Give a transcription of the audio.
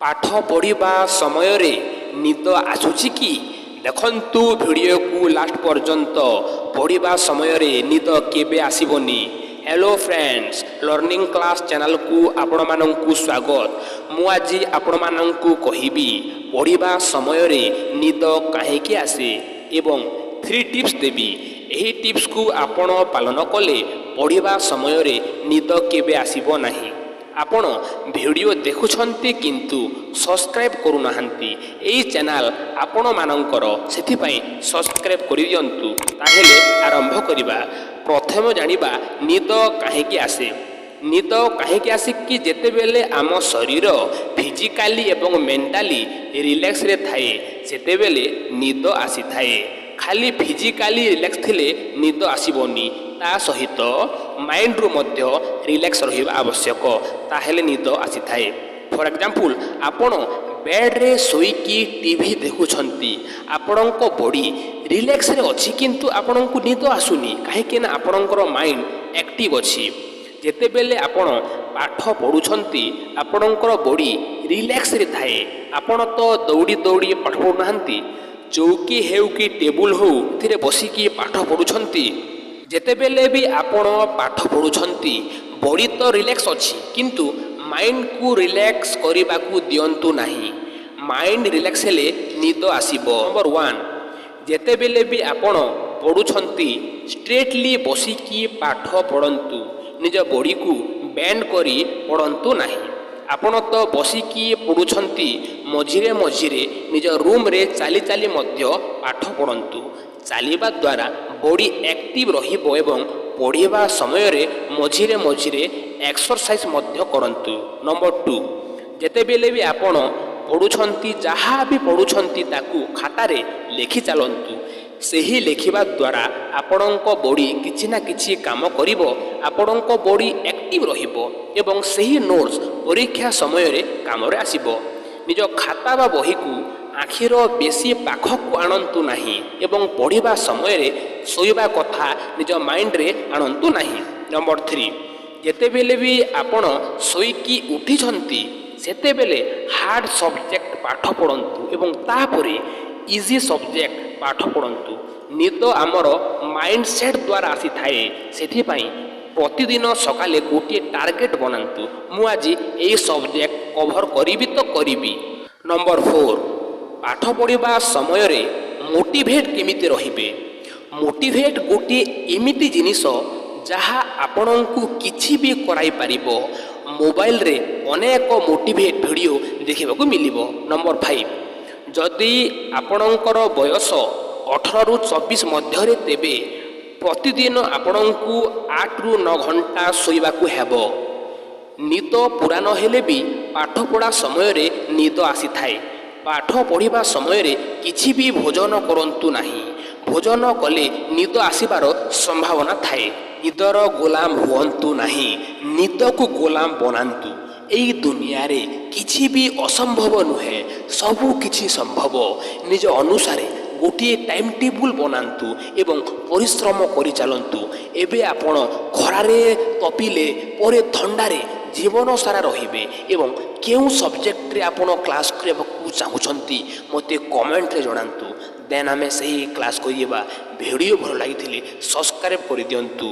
ପାଠ ପଢ଼ିବା ସମୟରେ ନିଦ ଆସୁଛି କି? ଦେଖନ୍ତୁ ଭିଡ଼ିଓକୁ ଲାଷ୍ଟ ପର୍ଯ୍ୟନ୍ତ। ପଢ଼ିବା ସମୟରେ ନିଦ କେବେ ଆସିବନି। ହ୍ୟାଲୋ ଫ୍ରେଣ୍ଡସ୍, ଲର୍ଣ୍ଣିଂ କ୍ଲାସ୍ ଚ୍ୟାନେଲକୁ ଆପଣମାନଙ୍କୁ ସ୍ୱାଗତ। ମୁଁ ଆଜି ଆପଣମାନଙ୍କୁ କହିବି ପଢ଼ିବା ସମୟରେ ନିଦ କାହିଁକି ଆସେ ଏବଂ ଥ୍ରୀ ଟିପ୍ସ ଦେବି। ଏହି ଟିପ୍ସକୁ ଆପଣ ପାଳନ କଲେ ପଢ଼ିବା ସମୟରେ ନିଦ କେବେ ଆସିବ ନାହିଁ। ଆପଣ ଭିଡ଼ିଓ ଦେଖୁଛନ୍ତି କିନ୍ତୁ ସବସ୍କ୍ରାଇବ୍ କରୁନାହାନ୍ତି। ଏହି ଚ୍ୟାନେଲ୍ ଆପଣମାନଙ୍କର, ସେଥିପାଇଁ ସବସ୍କ୍ରାଇବ୍ କରିଦିଅନ୍ତୁ। ତାହେଲେ ଆରମ୍ଭ କରିବା। ପ୍ରଥମେ ଜାଣିବା ନିଦ କାହିଁକି ଆସେ। ନିଦ କାହିଁକି ଆସେ କି ଯେତେବେଳେ ଆମ ଶରୀର ଫିଜିକାଲି ଏବଂ ମେଣ୍ଟାଲି ରିଲାକ୍ସରେ ଥାଏ, ସେତେବେଳେ ନିଦ ଆସିଥାଏ। ଖାଲି ଫିଜିକାଲି ରିଲାକ୍ସ ଥିଲେ ନିଦ ଆସିବନି, ତା ସହିତ ମାଇଣ୍ଡରୁ ମଧ୍ୟ ରିଲାକ୍ସ ରହିବା ଆବଶ୍ୟକ, ତାହେଲେ ନିଦ ଆସିଥାଏ। ଫର୍ ଏକ୍ଜାମ୍ପଲ୍, ଆପଣ ବେଡ଼୍ରେ ଶୋଇକି ଟିଭି ଦେଖୁଛନ୍ତି। ଆପଣଙ୍କ ବଡି ରିଲାକ୍ସରେ ଅଛି କିନ୍ତୁ ଆପଣଙ୍କୁ ନିଦ ଆସୁନି। କାହିଁକି ନା ଆପଣଙ୍କର ମାଇଣ୍ଡ ଆକ୍ଟିଭ୍ ଅଛି। ଯେତେବେଳେ ଆପଣ ପାଠ ପଢ଼ୁଛନ୍ତି, ଆପଣଙ୍କର ବଡି ରିଲାକ୍ସରେ ଥାଏ। ଆପଣ ତ ଦୌଡ଼ି ଦୌଡ଼ି ପାଠ ପଢ଼ୁନାହାନ୍ତି। ଚୌକି ହେଉ କି ଟେବୁଲ ହେଉ, ଏଥିରେ ବସିକି ପାଠ ପଢ଼ୁଛନ୍ତି। ଯେତେବେଳେ ବି ଆପଣ ପାଠ ପଢ଼ୁଛନ୍ତି, ବଡି ତ ରିଲାକ୍ସ ଅଛି କିନ୍ତୁ ମାଇଣ୍ଡକୁ ରିଲାକ୍ସ କରିବାକୁ ଦିଅନ୍ତୁ ନାହିଁ। ମାଇଣ୍ଡ ରିଲାକ୍ସ ହେଲେ ନିଦ ଆସିବ। ନମ୍ବର 1, ଯେତେବେଳେ ବି ଆପଣ ପଢ଼ୁଛନ୍ତି, ଷ୍ଟ୍ରେଟଲି ବସିକି ପାଠ ପଢ଼ନ୍ତୁ। ନିଜ ବଡ଼ିକୁ ବେଣ୍ଡ କରି ପଢ଼ନ୍ତୁ ନାହିଁ। ଆପଣ ତ ବସିକି ପଢ଼ୁଛନ୍ତି, ମଝିରେ ମଝିରେ ନିଜ ରୁମ୍ରେ ଚାଲି ଚାଲି ମଧ୍ୟ ପାଠ ପଢ଼ନ୍ତୁ। ଚାଲିବା ଦ୍ୱାରା ବଡି ଆକ୍ଟିଭ୍ ରହିବ ଏବଂ ପଢ଼ିବା ସମୟରେ ମଝିରେ ମଝିରେ ଏକ୍ସରସାଇଜ୍ ମଧ୍ୟ କରନ୍ତୁ। ନମ୍ବର 2, ଯେତେବେଳେ ବି ଆପଣ ପଢ଼ୁଛନ୍ତି, ଯାହା ବି ପଢ଼ୁଛନ୍ତି ତାକୁ ଖାତାରେ ଲେଖି ଚାଲନ୍ତୁ। ସେହି ଲେଖିବା ଦ୍ୱାରା ଆପଣଙ୍କ ବଡି କିଛି ନା କିଛି କାମ କରିବ, ଆପଣଙ୍କ ବଡି ଆକ୍ଟିଭ୍ ରହିବ ଏବଂ ସେହି ନୋଟ୍ସ ପରୀକ୍ଷା ସମୟରେ କାମରେ ଆସିବ। ନିଜ ଖାତା ବା ବହିକୁ ଆଖିର ବେଶୀ ପାଖକୁ ଆଣନ୍ତୁ ନାହିଁ ଏବଂ ପଢ଼ିବା ସମୟରେ ଶୋଇବା କଥା ନିଜ ମାଇଣ୍ଡରେ ଆଣନ୍ତୁ ନାହିଁ। ନମ୍ବର 3, ଯେତେବେଳେ ବି ଆପଣ ଶୋଇକି ଉଠିଛନ୍ତି, ସେତେବେଳେ ହାର୍ଡ଼ ସବଜେକ୍ଟ ପାଠ ପଢ଼ନ୍ତୁ ଏବଂ ତାପରେ ଇଜି ସବଜେକ୍ଟ ପାଠ ପଢ଼ନ୍ତୁ। ନିଦ ଆମର ମାଇଣ୍ଡ ସେଟ୍ ଦ୍ୱାରା ଆସିଥାଏ। ସେଥିପାଇଁ ପ୍ରତିଦିନ ସକାଳେ ଗୋଟିଏ ଟାର୍ଗେଟ୍ ବନାନ୍ତୁ, ମୁଁ ଆଜି ଏଇ ସବଜେକ୍ଟ କଭର କରିବି ତ କରିବି। ନମ୍ବର 4, ପାଠ ପଢ଼ିବା ସମୟରେ ମୋଟିଭେଟ୍ କେମିତି ରହିବେ? ମୋଟିଭେଟ୍ ଗୋଟିଏ ଏମିତି ଜିନିଷ ଯାହା ଆପଣଙ୍କୁ କିଛି ବି କରାଇପାରିବ। ମୋବାଇଲରେ ଅନେକ ମୋଟିଭେଟ୍ ଭିଡ଼ିଓ ଦେଖିବାକୁ ମିଳିବ। ନମ୍ବର 5, ଯଦି ଆପଣଙ୍କର ବୟସ 18ରୁ 24 ମଧ୍ୟରେ, ତେବେ ପ୍ରତିଦିନ ଆପଣଙ୍କୁ 8ରୁ 9 ଘଣ୍ଟା ଶୋଇବାକୁ ହେବ। ନିଦ ପୂରା ନହେଲେ ବି ପାଠପଢ଼ା ସମୟରେ ନିଦ ଆସିଥାଏ। ପାଠ ପଢ଼ିବା ସମୟରେ କିଛି ବି ଭୋଜନ କରନ୍ତୁ ନାହିଁ। ଭୋଜନ କଲେ ନିଦ ଆସିବାର ସମ୍ଭାବନା ଥାଏ। ନିଦର ଗୋଲାମ ହୁଅନ୍ତୁ ନାହିଁ, ନିଦକୁ ଗୋଲାମ ବନାନ୍ତୁ। ଏଇ ଦୁନିଆରେ କିଛି ବି ଅସମ୍ଭବ ନୁହେଁ, ସବୁ କିଛି ସମ୍ଭବ। ନିଜ ଅନୁସାରେ ଗୋଟିଏ ଟାଇମ୍ ଟେବୁଲ୍ ବନାନ୍ତୁ ଏବଂ ପରିଶ୍ରମ କରିଚାଲନ୍ତୁ। ଏବେ ଆପଣ ଖରାରେ ତପିଲେ ପରେ ଥଣ୍ଡାରେ ଜୀବନ ସାରା ରହିବେ। ଏବଂ କେଉଁ ସବଜେକ୍ଟରେ ଆପଣ କ୍ଲାସ୍ କରିବାକୁ ଚାହୁଁଛନ୍ତି, ମୋତେ କମେଣ୍ଟରେ ଜଣାନ୍ତୁ। ଦେନ୍ ଆମେ ସେହି କ୍ଲାସ୍ କରିବା। ଭିଡ଼ିଓ ଭଲ ଲାଗିଥିଲେ ସବସ୍କ୍ରାଇବ୍ କରିଦିଅନ୍ତୁ।